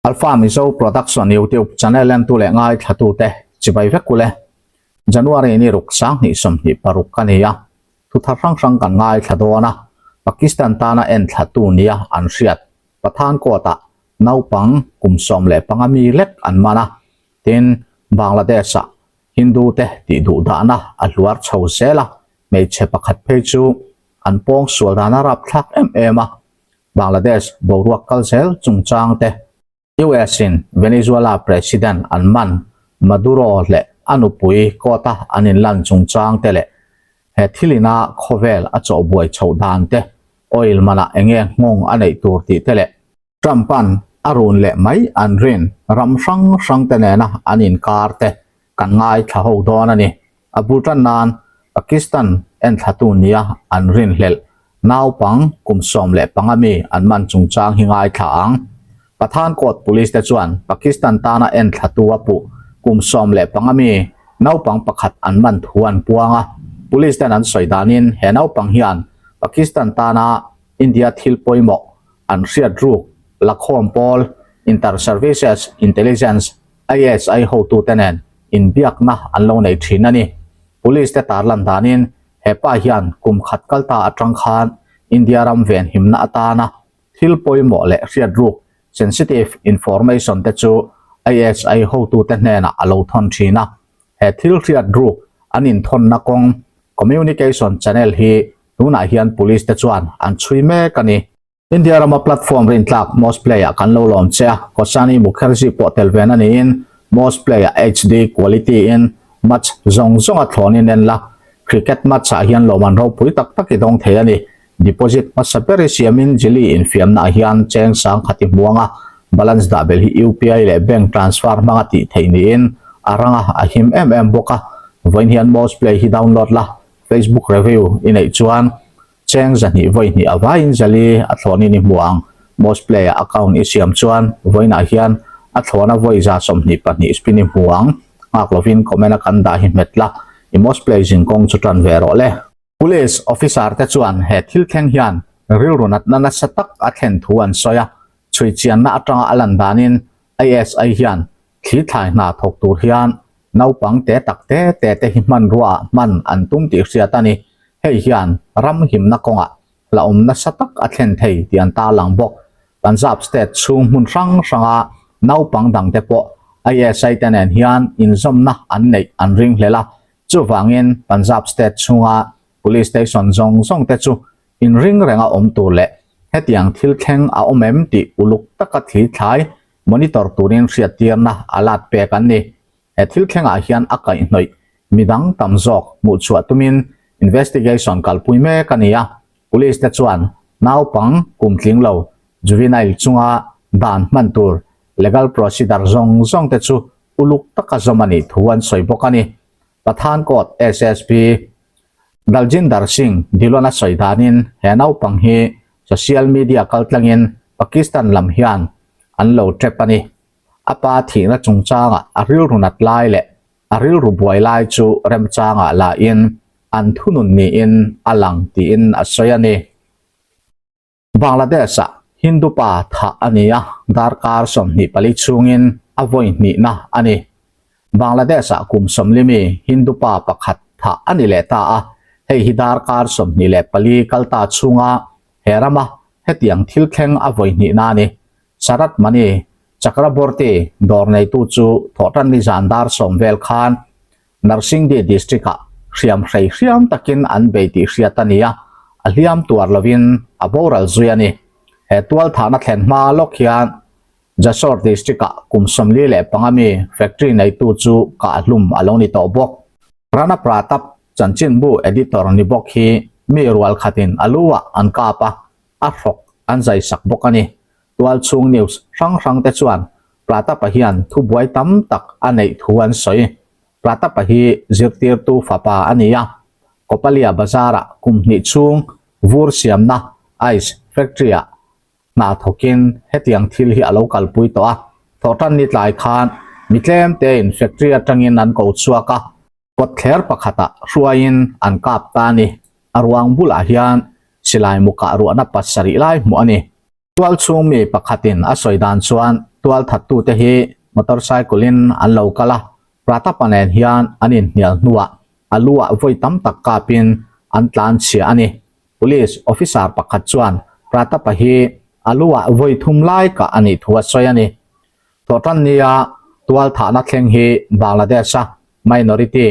Alpha Mizo Production YouTube channel entu leh ngaithlatute chibai vek ule. January ni ruk 2026 ka ni a, thu thar hrang hrang kan ngaithla dawn a, Pakistan tana enthlatu nia an hriat Pathankot-ah naupang kum 15 mi lek an man a, tin Bangladesh-ah Hindu te tih duh dahna a hluar chho zel a, hmeichhe pakhat phei chu an pawng sual dan a rapthlak em em a, Bangladesh boruak kal zel chungchang te, US in Venezuela President an man Maduro leh a nupui court a an inlan chungchang te leh he thil ina khawvel a chawhbuai chhoh dan te, oil manah enge nghawng a neih tur tih te leh Trump-a'n a run leh mai an rin ram hrang hrang te nena an inkar te kan ngaithla ho dawn a ni. A bul tan nan Pakistan enthlatu nia an rinhlelh naupang kum 15 mi an man chungchang hi ngaithla ang. Pathankot Police te chuan Pakistan tana enthlatu a puh kum 15 mi naupang pakhat an man thu an puang a. Police ten an sawi danin he naupang hian Pakistan tana India thil pawimawh an hriat ruk lakhawm pawl Inter-Services Intelligence, ISI, hotute nen inbiakna an lo nei thin a ni. Police te tarlan danin he pa hian kum khat kal ta atang khan India ram venhimna atana thil pawimawh leh hriat ruk, sensitive information, te chu ISI hotute hnenah a lo thawn thin a. He thil hriat ruk an inthawnna kawng, communication channel, hi Tunah hian police te chuan an chhui mek a ni. India rama platform rintlak Most Play-ah kan lo lawm che a, Kosani Mukherjee pawh tel ve na niin Most Play-ah HD quality in match zawng zawnga thlawnin en la, cricket match-ah hian lawmman ropui tak tak i dawng thei a ni. Deposit hmasa ber i siamin Jili infiamnaah hian cheng sangkhat i hmuang a, balance dah belh hi UPI leh bank transfer hmanga tih theih niin a ranga a him em em bawk a, vawiin hian Most Play hi download la, Facebook review i neih chuan cheng zahnih vawi hnih a vaiin zali a thlawnin i hmu ang. Most Play-a account i siam chuan vawiinah hian a thlawna vawi 24 spin i hmu ang. Nghak lovin comment a kan dah hi hmet la, i Most Play zinkawng chu tan ve rawh le. Police officer te chuan he thil thleng hian rilru natna nasa tak a thlen thu an sawi a, chhui chianna atanga a lan danin ISI hian Thli thlai hna thawk tur hian naupang te tak te te te hi hmanrua ah hman an tum tih hriat a ni. Hei hian ram himna kawngah hlauhawm nasa tak a thlen thei tih an tarlang bawk. Punjab state chhung hmun hrang hranga naupang dangte pawh ISI te nen hian inzawmna an neih an ringhlel a. Chuvangin Punjab state chhunga police station zawng zawng te chu inring renga awm tur leh hetiang thil thleng a awm em tih uluk taka thli thlai Monitor turin hriattirna a lat pek an ni. He thil thlengah hian a kaihhnawih midang tam zawk hmuhchhuah tumin investigation kalpui mek a ni a. Police te chuan naupang kum tling lo juvenile chunga dan hman tur legal procedure zawng zawng te chu uluk taka zawm a nih thu an sawi bawk a ni. Pathankot SSP Daljinder Singh Dhillon a sawi danin he naupang hi Social media kaltlangin Pakistan lam hian an lo tep a ni. A pa thihna chungchangah a rilru nat lai leh a rilru buai lai chu remchangah lahin an thunun niin a lang tiin a sawi a ni. Bangladesh-ah Hindu pa thah a ni a, darkar 24 chhungin a vawi hnihna a ni. Bangladesh-ah kum 40 mi Hindu pa pakhat thah a ni leh ta a, hei hi darkar 24 kalta chhunga he rama hetiang thil thleng a vawi hnihna a ni. Sarat Mani Chakraborty dawr neitu chu thawhtanni zan dar sawm vel khan Narsingdi district-ah hriam hrei hriam takin an bei tih hriat a ni a, a hliam tuar lovin a boral zui a ni. He tualthahna thlen hma lawk hian Jessore district-ah kum 45 mi factory neitu chu kahhlum a lo ni tawh bawk. Rana Pratap chanchinbu editor ni bawk hi mi rual khatin a lu-ah an kap a, a hrawk an zai sak bawk a ni. Tualchhung news hrang hrang te chuan Pratap-a hian thubuai tam tak a neih thu an sawi. Pratap-a hi zirtirtu fapa a ni a, Kopalia Bazar-ah kum hnih chhung vur siamna ice factory-ah Hna thawkin hetiang thil hi a lo kalpui tawh a, thawhtan ni tlai khan mi tlem tein factory atangin an ko chhuak a, kawtthler pakhatah hruaiin an kap ta a ni. A ruang bulah hian silai mu kah ruahna pasarih lai hmuh a ni. Tualchhung mi pakhatin a sawi dan chuan. Tualthattute hi motorcycle-in an lo kal a, Pratap-a nen hian an inhnial hnuah a lu-ah vawi tam tak kapin an tlanchhia a ni. Police officer pakhat chuan Pratap-a hi a lu-ah vawi thum lai kah a nih thu a sawi a ni. Thawhtan nia tualthahna thleng hi Bangladesh-a minority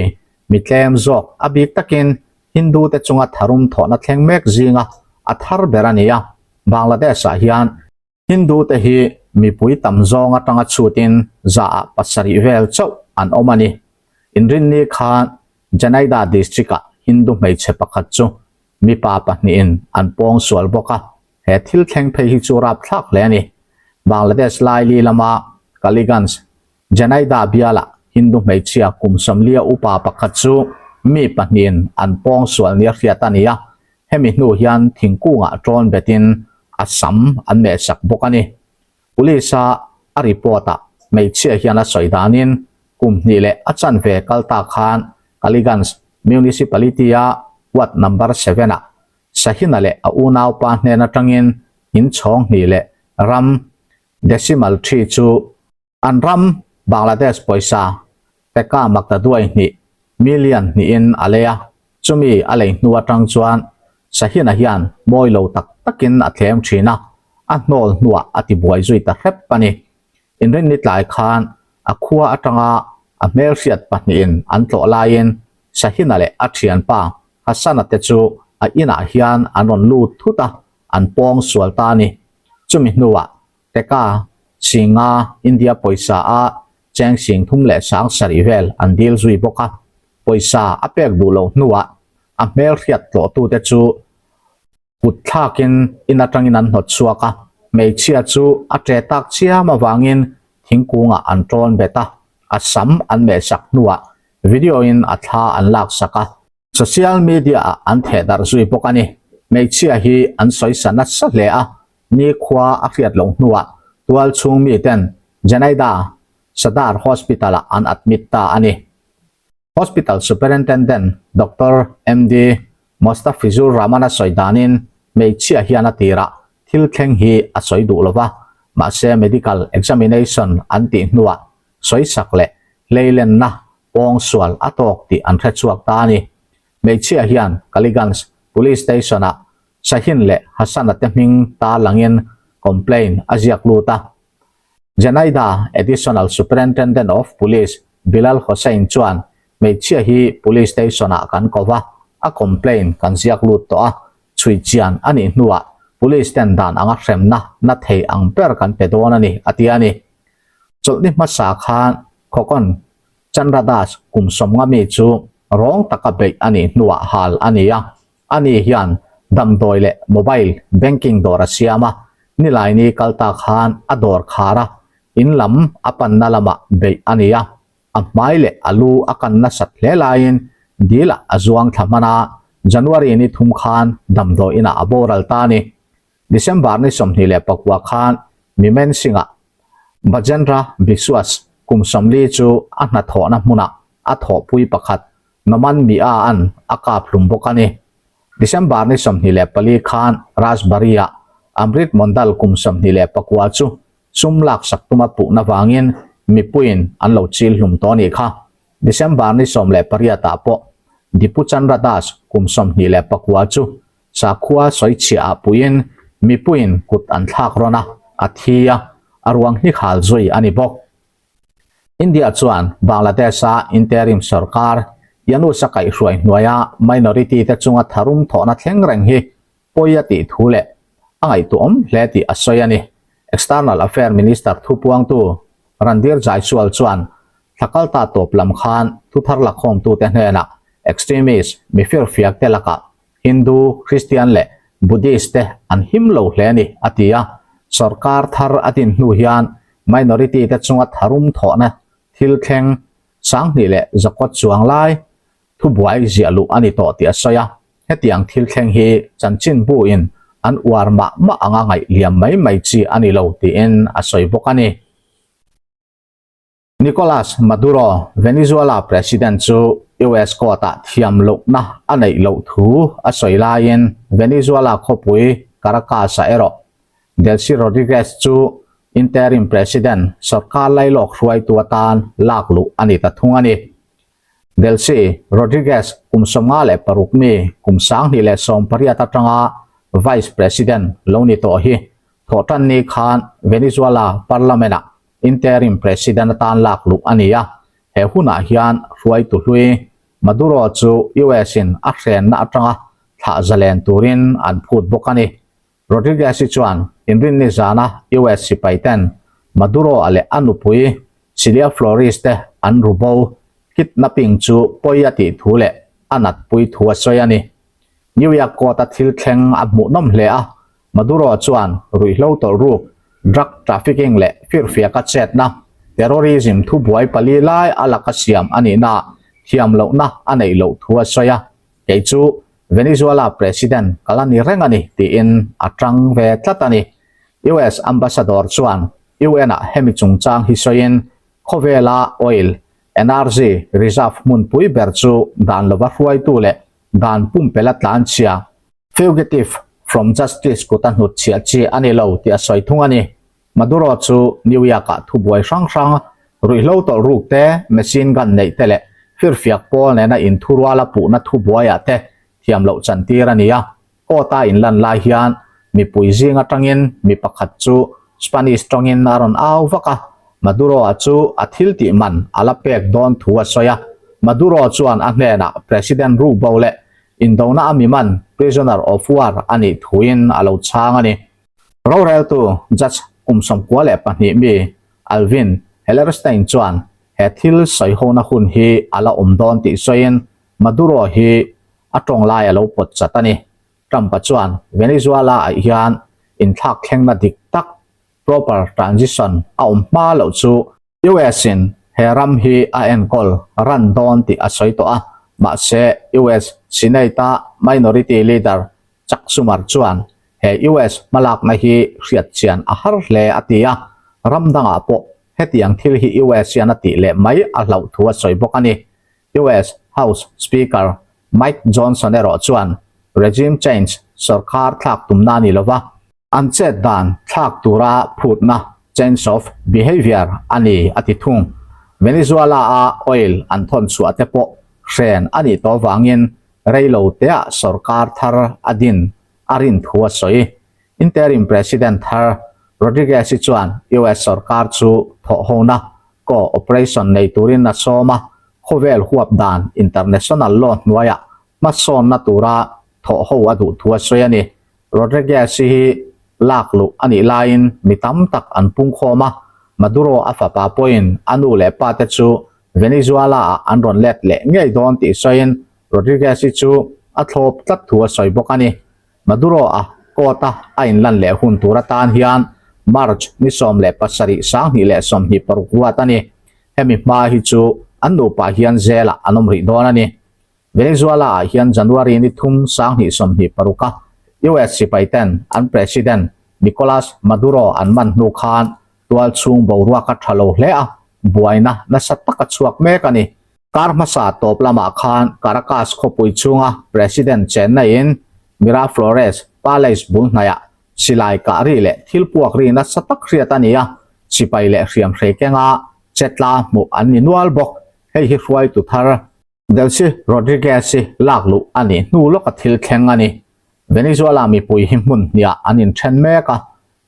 mi tlem zawk a bik takin Hindu-te chunga tharum thawhna thleng mek zinga a thar ber a ni a, Bangladesh-ah hian Hindu-te hi mipui tam zawng atanga chhutin zaah pasarih vel chauh an awm a ni. Inrinni khan Jhenaidah district-ah Hindu hmeichhe pakhat chu mipa pahnihin an pawng sual bawk a, he thil thleng phei hi chu rapthlak hle a ni. Bangladesh laili lama Kaliganj, Jhenaidah bialah Hindu hmeichhia kum sawmlia upa pakhat chu mi pahnihin an pawng sual nia hriat a ni a, Hemi hnu hian thingkungah ṭawn betin a sam an mehsak bawk a ni. Police-a a report-ah hmeichhia hian a sawi danin kum hnih leh a chanve kal ta khan Kaliganj Municipality-a ward number seven-ah Sahina leh a unaupa hnen aṭangin in chhawng hnih leh ram decimal three chu An ram Bangladesh pawisa Taka Maktaduai hnih million hnihin a lei a, chumi a lei hnu atang chuan Sahina hian mawi lo tak takin a thlem thin a, a hnawl hnuah a tibuai zui ta hrep a ni. Inrinni tlai khan a khua atanga a hmelhriat pahnihin an tlawh laiin Sahina leh a thianpa Hassana te chu a inah hian an rawn lut thut a, an pawng sual ta a ni. Chumi hnuah Teka, Singa, India pawisa a cheng sing thum leh sang sarih vel an dil zui bawk a, pawisa a pek duh loh hnuah a hmelhriat tlawhtute chu kut thlakin in atangin an hnawt chhuak a, hmeichhia chu a ṭe tak chiam avangin thingkungah an ṭawn bet a, a sam an mehsak hnuah video in a thla an laksak a. Social media ah an thehdarh zui bawk a ni. Hmeichhia hi an sawisa nasa hle a, nikhua a hriat loh hnuah tual chhung miten Jhenaidah Sadar Hospital ah an admit ta a ni. Hospital Superintendent Doctor MD Mostafizur Rahman a sawi danin hmeichhia hian a tirah thil thleng hi a sawi duh lova, mahse medical examination an tih hnuah sawisak leh hleilenna pawngsual a tawk tih an hre chhuak ta a ni. Hmeichhia hian Kaliganj Police Station-ah Shahin leh Hasan-a te hming tarlangin complaint a ziak lut a. Jhenaidah Additional Superintendent of Police Bilal Hossain chuan hmeichhia hi Police Station-ah kan ko va, a complaint kan ziak lut tawh a, chhui chian a nih hnuah Police ten dan anga hremna na thei ang ber kan pe dawn a ni, a ti a ni. Chawlhni hmasa khan Khawkawn Chandra Das kum sawmnga mi chu rawng taka beih a nih hnuah hal a ni a, ani hian damdawi leh mobile banking dawr a siam a, Nilaini kal ta khan a dawr khar a, in lam a panna lamah beih a ni a, a hmai leh a lu a kan nasat hle laiin dilah a zuang thla hman a, January ni thum khan damdawi inah a boral ta a ni. December ni 24 khan Mimen Singh-ah Bajendra Biswas kum 40 chu a hnathawhna hmunah a thawhpui pakhat Noman Mia-a'n a kap hlum bawk a ni. December ni 24 khan Rajbari-ah Amrit Mondal kum 29 chu sum laksak tuma puhna vangin mipuiin an lo chil hlum tawh a nih kha. December ni 18 ah pawh Dipu Chandra Das kum 29 chu Sakhua sawichhiah ah puiin mipuiin kut an thlak rawn a, a thi a, a ruang hnik hal zui a ni bawk. India chuan Bangladesh-a interim sorkar Yunus-a kaihhruai hnuaia minority te chunga tharum thawhna thleng reng hi pawi a tih thu leh a ngaihtuahawm hle tih a sawi a ni. External Affair Minister thupuangtu Randhir Jaiswal chuan thla kalta tawp lam khan thuthar lakhawmtute hnenah extremist mifirfiak te lakah Hindu, Kristian leh Buddhist te an him lo hle a ni, a ti a. Sorkar thar a din hnu hian minority te chunga tharum thawhna thil thleng 2000 leh zakawt chuang lai thubuai ziah luh a ni tawh tih a sawi a. Hetiang thil thleng hi chanchinbu in an uar mah mah anga ngaih liam mai mai chi a ni lo tiin a sawi bawk a ni. Nicolas Maduro, Venezuela President chu US court-ah thiam lohna a neih loh thu a sawi laiin Venezuela khawpui Caracas-ah erawh Delcy Rodriguez chu Interim President, sorkar lailawk hruaitu atan lak luh a ni ta thung a ni. Delcy Rodriguez kum 56 mi kum 2018 atanga Vice President lo ni tawh hi thawhtanni khan Venezuela Parliament-ah Interim President atan lak luh a ni a, he hunah hian hruaitu hlui Maduro chu US-in a hrenna atanga thlah zalen turin an phut bawk a ni. Rodriguez-i chuan inrinni zana US sipaiten Maduro-a leh a nupui Cilia Flores te an ru bo kidnapping chu pawi a tih thu leh a natpui thu a sawi a ni. New York court-a thil thleng a hmuhnawm hle a, Maduro chuan ruihhlo tawlh ruk, drug trafficking leh firfiaka chetna, terrorism thubuai pali lai a laka siam a nihnaah thiam lohna a neih loh thu a sawi a. Kei chu Venezuela President ka la ni reng a ni tiin a tang ve tlat a ni. US Ambassador chuan UN-ah hemi chungchang hi sawiin khawvela oil, energy, reserve hmunpui ber chu dan lova hruaitu leh dan pumpela tlanchhia, fugitive from justice, kuta hnutchhiah chi a ni lo tih a sawi thung a ni. Maduro chu New York-ah thubuai hrang hrang, ruihhlo tawlh ruk te, machine gun neih te leh firfiak pawl nena inthuruala puhna thubuaiah te thiam loh chantir a ni a. Court-a inlan lai hian mipui zing atangin mi pakhat chu Spanish tawngin a rawn au vak a, Maduro-a chu a thiltih man a la pek dawn thu a sawi a. Maduro chuan a hnenah President rukbo leh indona a mi man, prisoner of war, a nih thuin a lo chhang a ni. Roreltu Judge kum 92 mi Alvin Hellerstein chuan he thil sawihona hun hi a la awm dawn tih sawiin Maduro hi a tawng lai a lo pawt chat a ni. Trump-a chuan Venezuela-ah hian inthlak thlengna dik tak, proper transition, a awm hma loh chu US-in he ram hi a enkawl ran dawn tih a sawi tawh a, mahse US Senate-a Minority Leader Chuck Schumer chuan he US hmalakna hi hriatchian a har hle a ti a, ram dangah pawh hetiang thil hi US hian a tih leh mai a hlauh thu a sawi bawk a ni. US House Speaker Mike Johnson erawh chuan regime change sorkar thlak tumna a ni lova, An chet dan thlak tura phutna, change of behaviour, a ni, a ti thung. Venezuela-a oil an thawn chhuah te pawh hren a nih tawh vangin reilo teah sorkar thar a din a rin thu a sawi. Interim President thar Rodriguez-i chuan US sorkar chu thawhhona, co-operation, nei turin a sawm a, khawvel huap dan international law hnuaiah hmasawnna tura thawhho a duh thu a sawi a ni. Rodriguez hi lak luh a nih laiin mi tam tak an pungkhawm a, Maduro a fapa pawhin a nu leh pa te chu Venezuela-ah an rawn let leh ngei dawn tih sawiin Rodriguez-i chu a thlawp tlat thu a sawi bawk a ni. Maduro-a court-a a inlan leh hun tur atan hian March ni 17 2026 ruat a ni. Hemi hma hi chu an nupa hian jail-ah an awm rih dawn a ni. Venezuela-ah hian January ni thum 2026 a US sipaiten an President Nicolas Maduro an man hnu khan tual chhung boruak a tha lo hle a, buaina nasa tak a chhuak mek a ni. Kar hmasa tawp lamah khan Caracas khawpui chhunga President chenna in Miraflores Palace bul hnaiah silai kah ri leh thil puak ri nasa tak hriat a ni a, sipai leh hriamhrei kenga chetla hmuh an ni nual bawk. Hei hi hruaitu thar Delcy Rodriguez-i lak luh a nih hnu lawka thil thleng a ni. Venezuela mipui hi hmun hniah an inthen mek a,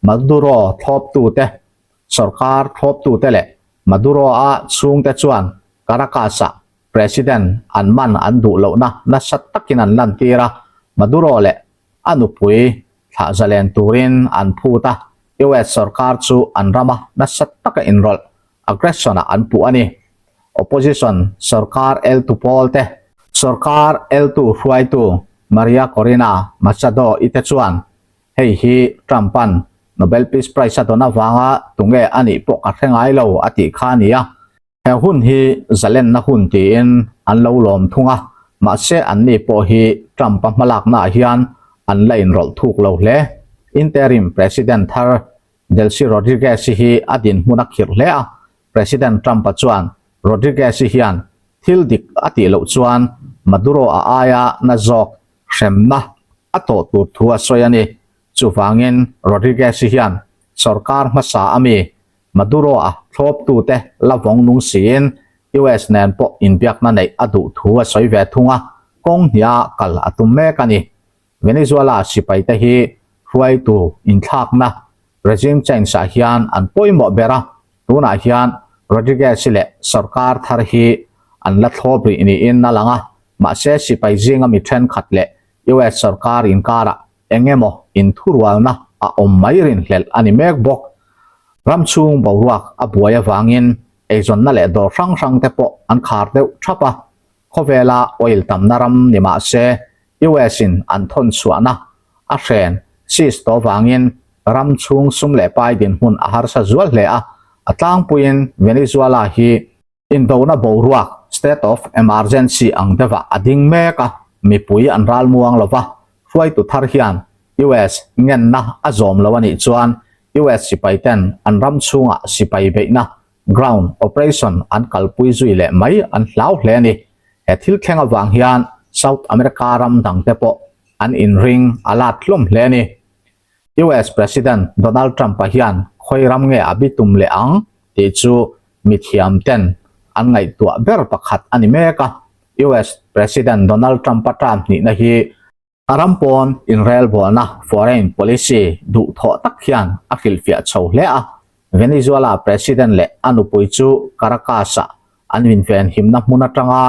Maduro thlawptute, sorkar thlawptute leh Maduro-a chhungte chuan Caracas-ah President an man an duh lohna nasa takin an lantir a, Maduro leh a nupui thlah zalen turin an phut a, US sorkar chu an rama nasa taka inrawlh aggression-ah an puh a ni. Opposition sorkar eltu pawl te, sorkar eltu hruaitu Maria Corina Machado-i te chuan hei hi Trump-a'n Nobel Peace Prize a dawn avanga tunge a nih pawh ka hre ngai lo a tih kha a ni a. He hun hi zalenna hun tiin an lo lawm thung a, mahse anni pawh hi Trump-a hmalaknaah hian an la inrawlh thuk lo hle. Interim President thar Delcy Rodriguez-i hi a dinhmun a khirh hle a, President Trump-a chuan Rodriguez-i hian thil dik a tih loh chuan Maduro-a aia na zawk hremna a tawh tur thu a sawi a ni. Chuvangin Rodriguez-i hian. Sorkar hmasa a mi Maduro-a thlawptute la vawng nung siin US nen pawh inbiakna neih a duh thu a sawi ve thung a, kawng hniha kal a tum mek a ni. Venezuela sipaite hi hruaitu inthlakna regime change-ah hian an pawimawh ber a, tunah hian Rodriguez-i leh sorkar thar hi an la thlawp rih niin a lang a, mahse sipai zinga mi thenkhat leh US sorkar inkarah eng emaw inthurualna a awm mai rinhlelh a ni mek bawk. Ram chhung boruak a buai avangin eizawnna leh dawr hrang hrang te pawh an khar deuh thap a, khawvela oil tamna ram ni mah se US in an thawn chhuahna a hren seize tawh vangin ram chhung sum leh pai dinhmun a harsa zual hle a, a tlangpuiin Venezuela hi Indona boruak, state of emergency, ang deuhah a ding mek a, mipui an ral muang lo va, hruaitu thar hian US ngenna a zawm lo a nih chuan US sipai ten an ram chhungah sipai beihna, ground operation, an kalpui zui leh mai an hlau hle a ni. He thil thleng avang hian South America ram dangte pawh an inring a lat hlawm hle a ni. US President Donald Trump-a hian khawi ram nge a bitum leh ang tih chu mithiam ten an ngaihtuah ber pakhat a ni mek a. US President Donald Trump-a term hnihna hi a ram pawn inrelbawlna, foreign policy, duhthawh tak hian a hrilhfiah chho hle a. Venezuela President leh a nupui chu Caracas-ah an invenhimna hmun atanga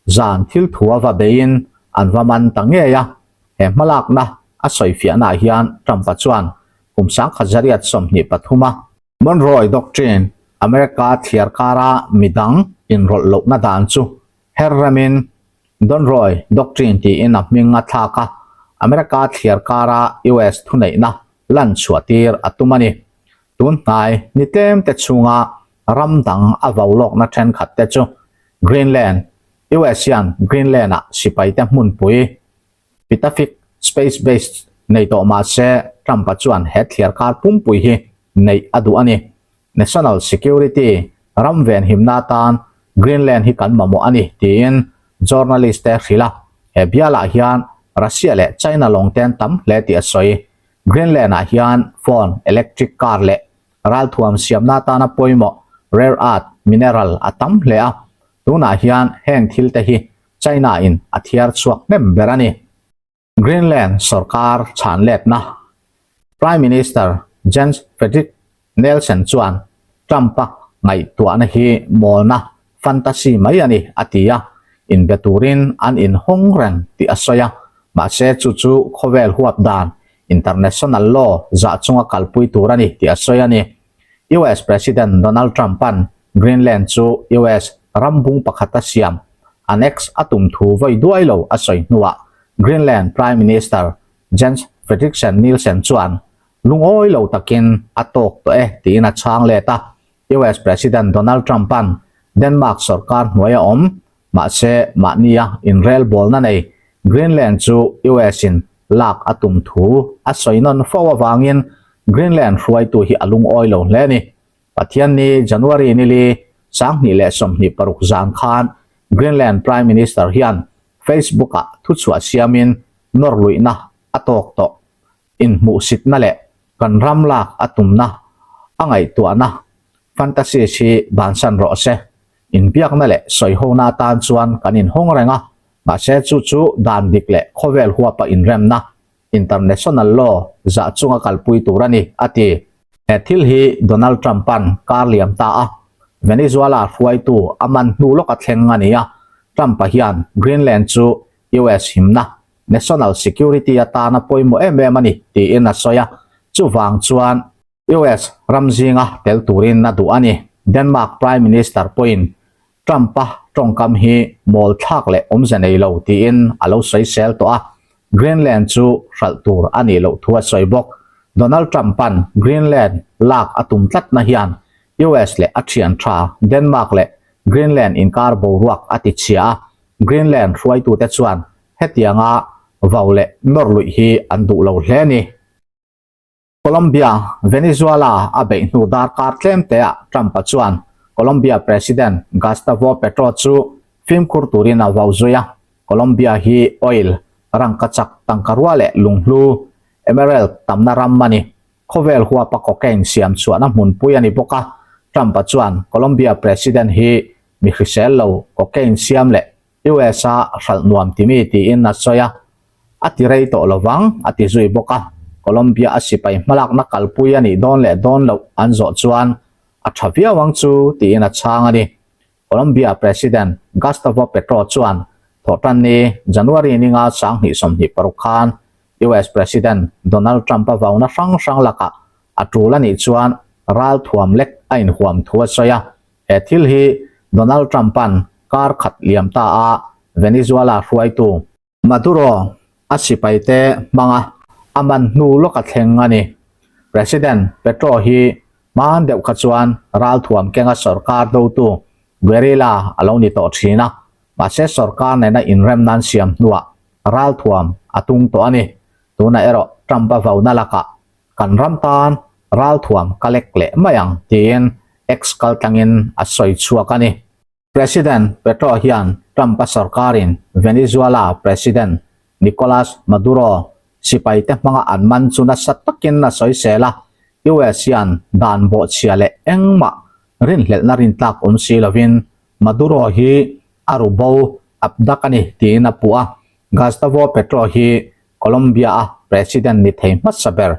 Zan thil thu a va beiin an va man ta ngei a, he hmalakna a sawifiahnaah hian Trump-a chuan kum 1923 a Monroe Doctrine, America thliar kara midang inrawlh lohna dan chu her remin Donroe Doctrine tiin a hming a thlak a, America thliar kara US thuneihna lan chhuahtir a tum a ni. Tun hnai ni tlem te chhunga ram dang a vau lawkna thenkhat te chu Greenland, US hian Greenland-ah sipaite hmunpui Pitafik Space Base nei tawh mah se Trump-a chuan he thliarkar pumpui hi neih a duh a ni. National security ram venhimna atan Greenland hi kan mamawh a ni tiin journalist te hrilh a. He bialah hian Russia leh China lawng te an tam hle tih a sawi. Greenland-ah hian phone, electric car leh ralthuam siamna atana pawimawh rare earth mineral a tam hle a, tunah hian heng thil te hi China-in a thiar chhuak hnem ber a ni. Greenland sorkar chhan letna Prime Minister Jens Frederik Nielsen chuan Trump-a ngaihtuahna hi mawlna, fantasy, mai a ni a ti a, inbe turin an inhawng reng tih a sawi a, mahse chu chu khawvel huap dan, international law, zah chunga kalpui tur a ni tih a sawi a ni. US President Donald Trump-a'n Greenland chu US ram bung pakhata siam, annex, a tum thu vawi duai lo a sawi hnuah Greenland Prime Minister Jens Frederiksen Nielsen chuan Lungawi lo takin a tawk tawh e tiin a chhang let a. US President Donald Trump-a'n Denmark sorkar hnuai a awm, mahse mahnia inrelbawlna nei Greenland chu US-in lak a tum thu a sawi nawn fo avangin Greenland hruaitu hi a lungawi lo hle a ni. Pathianni January nili 2026 zan khan Greenland Prime Minister hian Facebook-ah thuchhuah siamin nawrluihna a tawk tawh. Inhmuhsitna leh kan ram lak a tumna, a ngaihtuahna, fantasies hi bansan rawh se. Inbiakna leh sawihona atan chuan kan inhawng reng a, mahse chu chu dan dik leh khawvel huapa inremna, international law, zah chunga kalpui tur a ni, a ti. He thil hi Donald Trump-a'n kar liam ta a, Venezuela hruaitu a man hnu lawka thleng a ni a, Trump-a hian Greenland chu US himna, national security, atana pawimawh em em a ni tiin a sawi a, chuvang chuan US ram zinga tel turin a duh a ni. Denmark Prime Minister pawhin Trump-a tawngkam hi mawl thlak leh awmze nei lo tiin a lo sawi sel tawh a, Greenland chu hralh tur a nih loh thu a sawi bawk. Donald Trump-a'n Greenland lak a tum tlatna hian US leh a thian tha Denmark leh Greenland inkar boruak a tichhia a, Greenland hruaitute chuan hetianga vau leh nawr luih hi an duh lo hle a ni. Colombia, Venezuela a beih hnu darkar tlem teah Trump-a chuan Colombia President Gustavo Petro chu fimkhur turin a vau zui a. Colombia hi oil, rangkachak, tangkarua leh lunghlu, emerald, tamna ram a ni. Khawvel huapa cocaine siam chhuahna hmunpui a ni bawk a, Trump-a chuan Colombia President hi mi hrisel lo cocaine siam leh US-a hralh nuam timi tiin a sawi a, a ti rei tawh lo vang a ti zui bawk a. Colombia a sipai hmalakna kalpui a nih dawn leh dawn loh an zawh chuan a tha viau ang chu tiin a chhang a ni. Colombia President Gustavo Petro chuan Thawhtanni, January ninga 2026 khan US President Donald Trump-a vauna hrang hrang lakah a tul a nih chuan ralthuam lek a inhuam thu a sawi a. He thil hi Donald Trump-a'n kar khat liam ta a Venezuela hruaitu Maduro a sipaite hmanga a man hnu lawk a thleng a ni. President Petro hi hman deuh kha chuan ralthuam kenga sorkar dotu guerrilla a lo ni tawh thin a, mahse sorkar nena inrem nan siam hnuah ralthuam a tung tawh a ni. Tunah erawh Trump-a vauna lakah kan ram tan ralthuam ka lek leh mai ang tiin X kaltlangin a sawi chhuak a ni. President Petro hian Trump-a sorkarin Venezuela President Nicolas Maduro sipaite hmanga an man chu nasa takin a sawisel a, US hian dan bawhchhia leh engmah rinhlelhna rintlak awm si lovin Maduro hi a ru bo abduct a ni tiin a puh a. Gustavo Petro hi Colombia-a President ni thei hmasa ber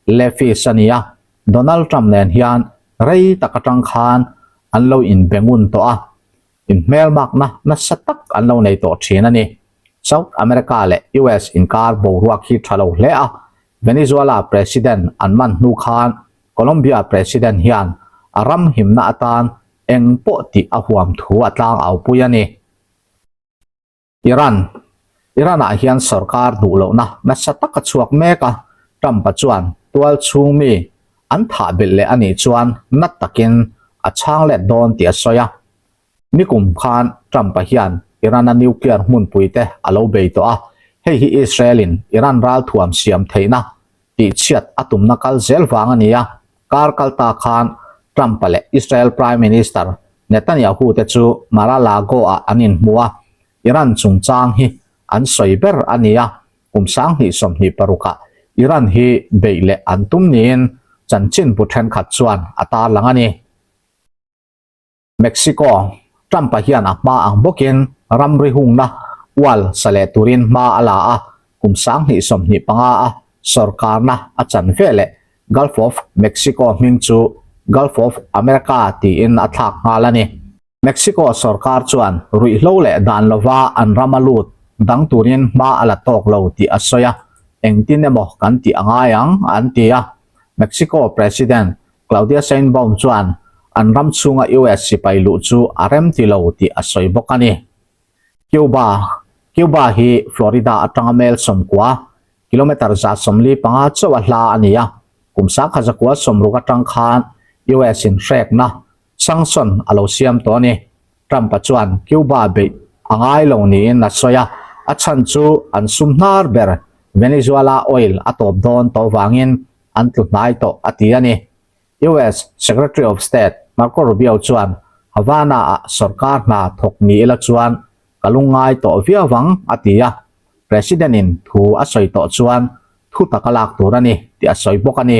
Lefis a ni a, Donald Trump nen hian rei tak atang khan an lo inbe ngun tawh a, inhmelmakna nasa tak an lo nei tawh thin a ni. South America leh US inkar boruak hi tha lo hle a, Venezuela President an man hnu khan Colombia President hian a ram himna atan eng pawh tih a huam thu a tlangaupui a ni. Iran, Iran-ah hian sorkar duh lohna nasa tak a chhuak mek a, Trump-a chuan tual chhung mi an thah belh leh a nih chuan nat takin a chhang let dawn tih a sawi a. Nikum khan Trump-a hian Iran-a nuclear hmunpui te a lo bei tawh a, hei hi Israel-in Iran ralthuam siam theihna tihchhiat a tumna kal zel vang a ni a, kar kal ta khan Trump-a leh Israel Prime Minister Netanyahu te chu Mar-a-Lago-ah an inhmu a, Iran chungchang hi an sawi ber a ni a, kum 2026-ah Iran hi beih leh an tum niin chanchinbu thenkhat chuan a tarlang a ni. Mexico, Trump-a hian a hma ang bawkin ramri hungna wall sa leh turin hma a la a, kum 2025 a sorkarna a chan ve leh Gulf of Mexico hming chu Gulf of America tiin a thlak nghal a ni. Mexico sorkar chuan ruihhlo leh dan lova an rama lut dang turin hma a la tawk lo tih a sawi a, engtin emaw kan tih a ngai ang an ti a. Mexico President Claudia Sheinbaum chuan an ram chhunga US sipai luh chu a rem ti lo tih a sawi bawk a ni. Cuba, Cuba hi Florida atanga mel 90, kilometre 145 chauh a hla a ni a, kum 1960 atang khan US in hrekna, sanction, a lo siam tawh a ni. Trump-a chuan Cuba beih a ngai lo niin a sawi a, a chhan chu an sum hnar ber Venezuela oil a tawp dawn tawh vangin an tlu hnai tawh a ti a ni. US Secretary of State Marco Rubio chuan Havana-ah sorkar hna thawk ni ila chuan ka lungngai tawh viau vang a ti a, President-in thu a sawi tawh chuan thu taka lak tur a ni tih a sawi bawk a ni.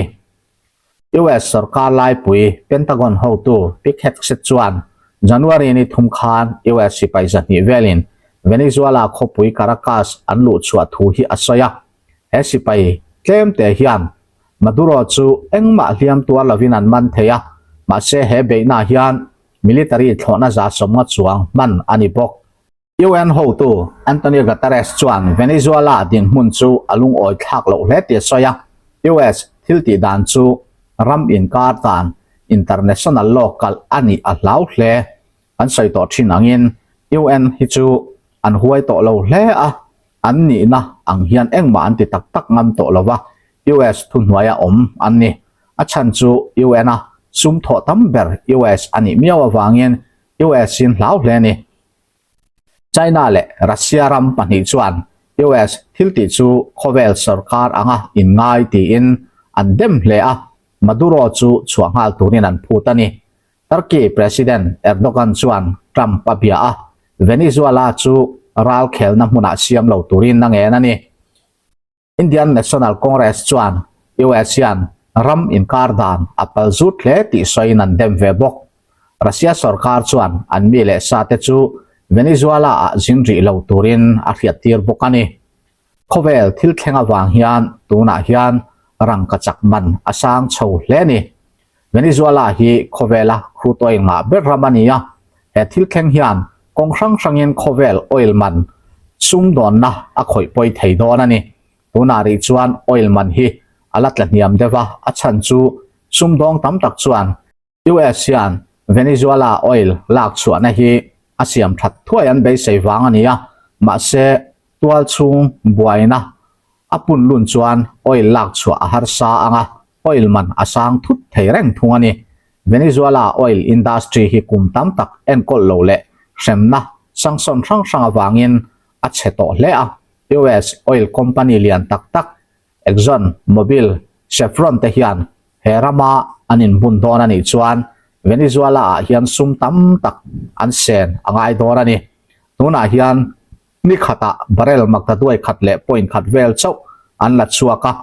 US sorkar laipui Pentagon hotu Pete Hegseth chuan January ni thum khan US sipai 200 velin Venezuela khawpui Caracas an luhchhuah thu hi a sawi a. He sipai tlem te hian Maduro chu engmah hliam tuar lovin an man thei a, mahse he beihna hian military thlawhna 150 chuang hman a ni bawk. UN hotu Antonio Guterres chuan Venezuela dinhmun chu a lungawi thlak loh hle tih a sawi a, US thil tih dan chu ram inkar dan international law kalh a nih a hlau hle. An sawi tawh thin angin UN hi chu an huai tawh lo hle a, an nihna ang hian engmah an ti tak tak ngam tawh lo va, US thuhnuaia awm an ni. A chhan chu UN-a sum thawh tam ber US a nih miau avangin US-in hlau hle a ni. China leh Russia ram pahnih chuan US thil tih chu khawvel sorkar anga inngai tiin an dem hle a, Maduro chu chhuah nghal turin an phut a ni. Turkey President Erdogan chuan Trump a bia a, Venezuela chu ral khelna hmunah siam lo turin a ngen a ni. Indian National Congress chuan US hian ram inkar dan a pal zut hle tih sawiin an dem ve bawk. Russia sorkar chuan an mi leh sa te chu Venezuela-ah zin rih lo turin a hriattir bawk a ni. Khawvel thil thleng avang hian tunah hian rangkachak man a sang chho hle a ni. Venezuela hi khawvela crude oil ngah ber ram a ni a, he thil thleng hian kawng hrang hrangin khawvel oil man sumdawnna a khawih pawi thei dawn a ni. Tunah rih chuan oil man hi a la tla hniam deuh a, a chhan chu sumdawng tam tak chuan US hian Venezuela oil lak chhuahna hi a siam that thuai an beisei vang a ni a, mahse tual chhung buaina a pun lun chuan oil lak chhuah a harsa ang a, oil man a sang thut thei reng thung a ni. Venezuela oil industry hi kum tam tak enkawl lo leh hremna sanction hrang hrang avangin a chhe tawh hle a, US oil company lian tak tak Exxon Mobil, Chevron te hian he rama an inbun dawn a nih chuan Venezuela-ah hian sum tam tak an sen a ngai dawn a ni. Tunah hian ni khatah barrel maktaduai khat leh point khat vel chauh an la chhuak a,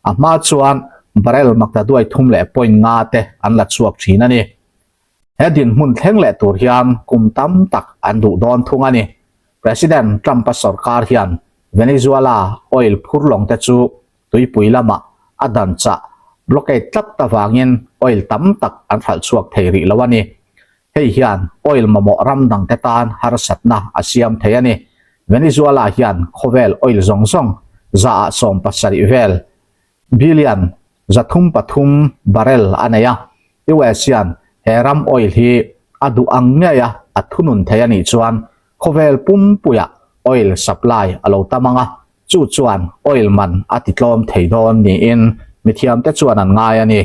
a hma chuan barrel maktaduai thum leh point nga te an la chhuak thin a ni. He dinhmun thleng leh tur hian kum tam tak an duh dawn thung a ni. President Trump-a sorkar hian Venezuela oil phur lawng te chu tuipui lamah a dan chah blockade tlat avangin oil tam tak an hralh chhuak thei rih lo a ni. Hei hian oil mamawh ram dangte tan harsatna a siam thei a ni. Venezuela hian khawvel oil zawng zawng zaah 70 vel Billion 303 barrel a nei a, US hian he ram oil hi a duh ang ngei a a thunun thei a nih chuan khawvel pumpuiah oil supply a lo tam ang a, chu chuan oil man a titlawm thei dawn niin mithiamte chuan an ngai a ni.